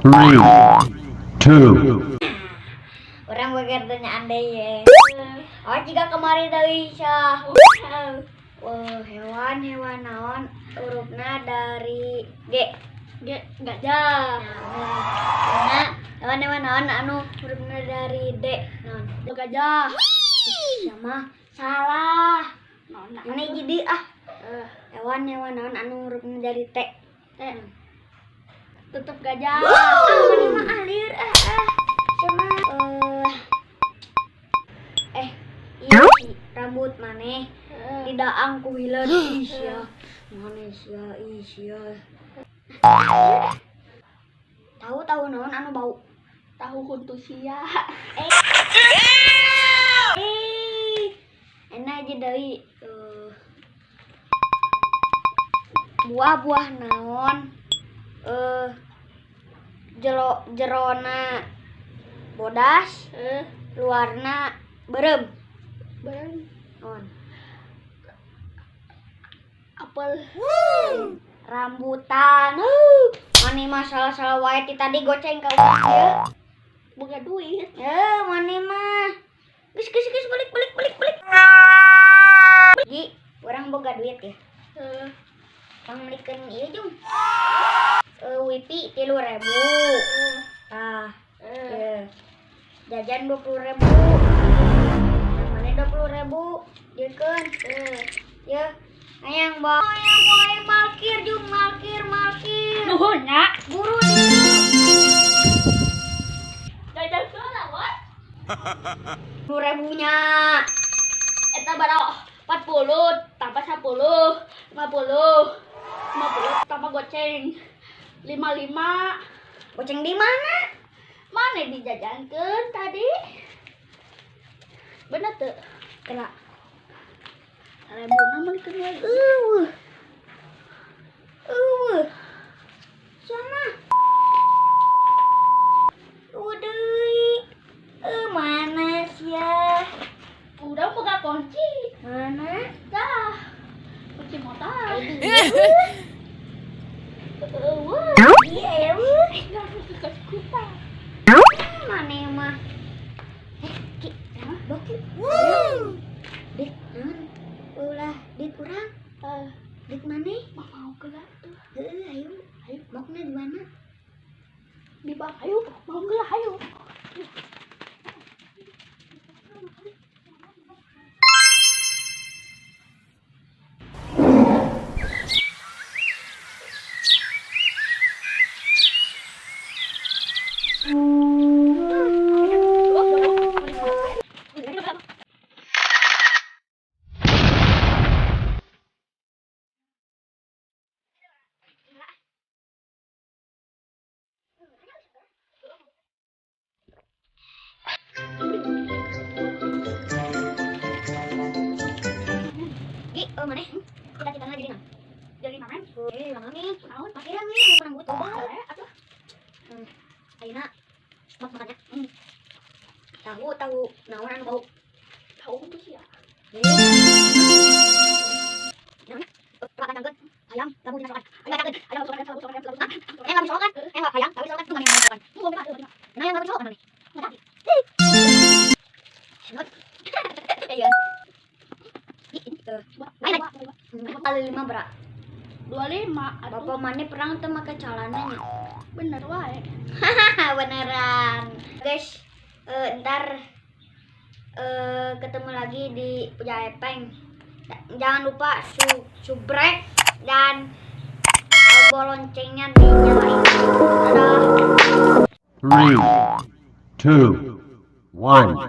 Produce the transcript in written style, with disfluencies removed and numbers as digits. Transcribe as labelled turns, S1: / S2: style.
S1: Three, two,
S2: Urang bager tanya andai ye. Oh, jika kemarin dari Syah. Wah, hewan hewan naon hurufna dari G.
S3: G, gajah.
S2: Nah, hewan hewan naon anu hurufna dari D naon?
S3: Gajah.
S2: Sama salah.
S3: Naon?
S2: Ini jadi ah.
S3: Eh,
S2: Hewan hewan naon anu hurufna dari T.
S3: T. Tetep gajah.
S2: Ah, mana mah ah lieur ah ah. Sama eh iya sih, rambut maneh didaang ku hileud ih sia. Maneh sia ih sia. Tahu tahu naon anu bau?
S3: Tahu huntu sia.
S2: Eh, enak aja deui buah-buah naon jero jerona bodas, luarna beureum?
S3: Barang
S2: Naon?
S3: Apel.
S2: Rambutan. Maneh mah salah-salah wae ti tadi, goceng ka urang ieu.
S3: Boga duit.
S2: Eh, maneh mah geus geus geus, balik balik balik balik. Gi, urang boga duit ya. Kang melikeun ieu jung. Wifi 3.000. Tah, ieu. Jajan 20.000. Maneh 20.000. Diekeun. Ya. Hayang bawa, hayang wae malkir jung, malkir malkir.
S3: Nuhun nya.
S2: Buru dieu.
S3: Jajan heula, Bos.
S2: 20 ribunya.
S3: Eta baru 40 tambah 10, 50, 50 tambah goceng 55.
S2: Goceng di mana?
S3: Mana dijajankeun tadi? Bener tuh?
S2: Kena.
S3: Rebuna meulikeun wae.
S2: Eueuh. Eueuh. Sama. Eueuh deui. Eh, mana sia?
S3: Udah boga kunci.
S2: Mana?
S3: Dah. Kunci motor.
S2: Eueuh.
S3: Eueuh.
S2: Iya, eueuh.
S3: Enggak ke kuta.
S2: Mana mah? Eh, Ki, naon? Bok, Ki. Dit, naon? Ulah, dit urang.
S3: Eh,
S2: Dit maneh?
S3: Mah mau geura tuh.
S2: Heueuh, ayo.
S3: Ayo.
S2: Mokna di mana?
S3: Di bang, ayo, mau geura, ayo.
S2: Gi, oh maneh? Cita-citana jadi naon?
S3: Jadi naon?
S2: Eh, naon nih?
S3: Naon?
S2: Parkiran nih, menang butuh.
S3: Boleh atuh.
S2: Ayeuna mak makannya. Tahu tahu naon anu bau?
S3: Tahu huntu sia.
S2: Naon? Makan tangkeun. Hayam, labu dina sokan. Ayo tangkeun. Ayam sokan, labu sokan, labu sokan. Eh, labu sokan. Eh, hayam, labu sokan. Tuh, mana sokan? Nah, yang labu sokan mana? Iya. Main kali lima berak.
S3: 25 atuh.
S2: Bapak maneh pernah tuh make celananya?
S3: Bener wae.
S2: Beneran. Guys, ntar ketemu lagi di Puja Epeng. Jangan lupa subrek dan tombol loncengnya dinyalain. Dadah.
S1: Three, two, one.